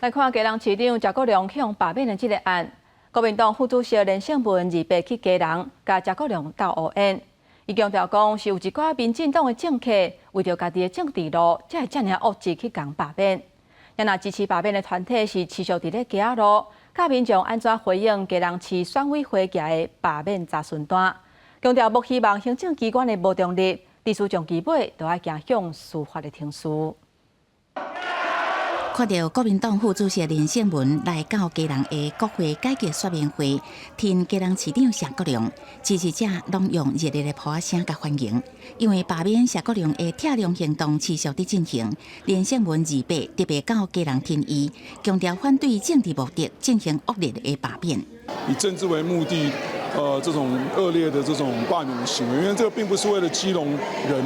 來看基隆市長謝國樑予罷免的這個案，國民黨副主席連勝文28去基隆，共謝國樑鬥烏煙。伊強調講，是有一寡民進黨的政客為著家己的政治路，才會遮爾惡質去共罷免。若支持罷免的團體是持續佇咧街仔路，教民眾按怎回應基隆市選委會寄的罷免查詢單，強調無希望行政機關的無中立，歷史上期尾都愛行向司法的程序。看著國民黨副主席連勝文來到基隆的國會改革說明會，挺基隆市長謝國樑，支持者攏用熱烈的噗仔聲共歡迎。因為罷免謝國樑的拆梁行動持續佇進行，連勝文28特別到基隆挺伊，強調反對政治目的進行惡劣的罷免。以政治為目的，這種惡劣的這種罷免的行為，因為這個並不是為了基隆人，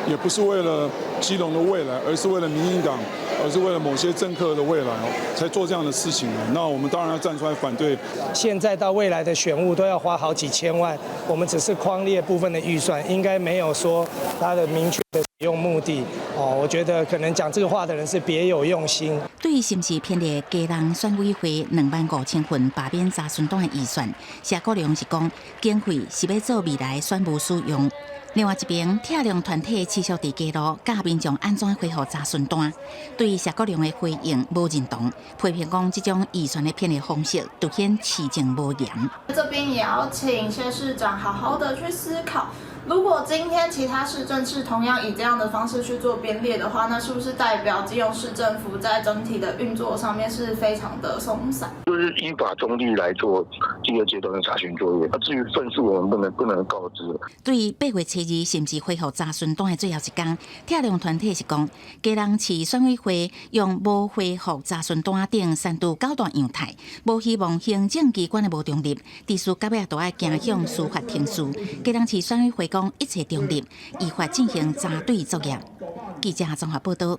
也不是為了基隆的未來，而是為了民進黨，而是為了某些政客的未來哦，才做這樣的事情。那我們當然要站出來反對。現在到未來的選務都要花好幾千萬，我們只是匡列部分的預算，應該沒有說它的明確的使用目的。哦，我覺得可能講這個話的人是別有用心。對於是毋是編列基隆選委會25,000份罷免查詢單的預算，謝國樑是講經費是欲做未來選務使用。另外一邊，拆梁團體持續佇街路教民眾按怎回覆查詢單，對謝國樑的回應無認同，批評講這種預算的編列方式凸顯市政無嚴。這邊也要請謝市長好好的去思考，如果今天其他市政是同樣以這樣的方式去做編列的話，那是不是代表基隆市政府在整體的運作上面是非常的鬆散？就是依法中立來做第二階段的查詢作業。至於份數，我們不能告知。對8月初2是毋是回覆查詢單的最後一工，拆梁團體是講，基隆市選委會用無回覆查詢單等三度九大樣態，無希望行政機關的無中立，致使到尾都愛行向司法程序。基隆市選委會講一切中立，依法進行查對作業。記者綜合報道。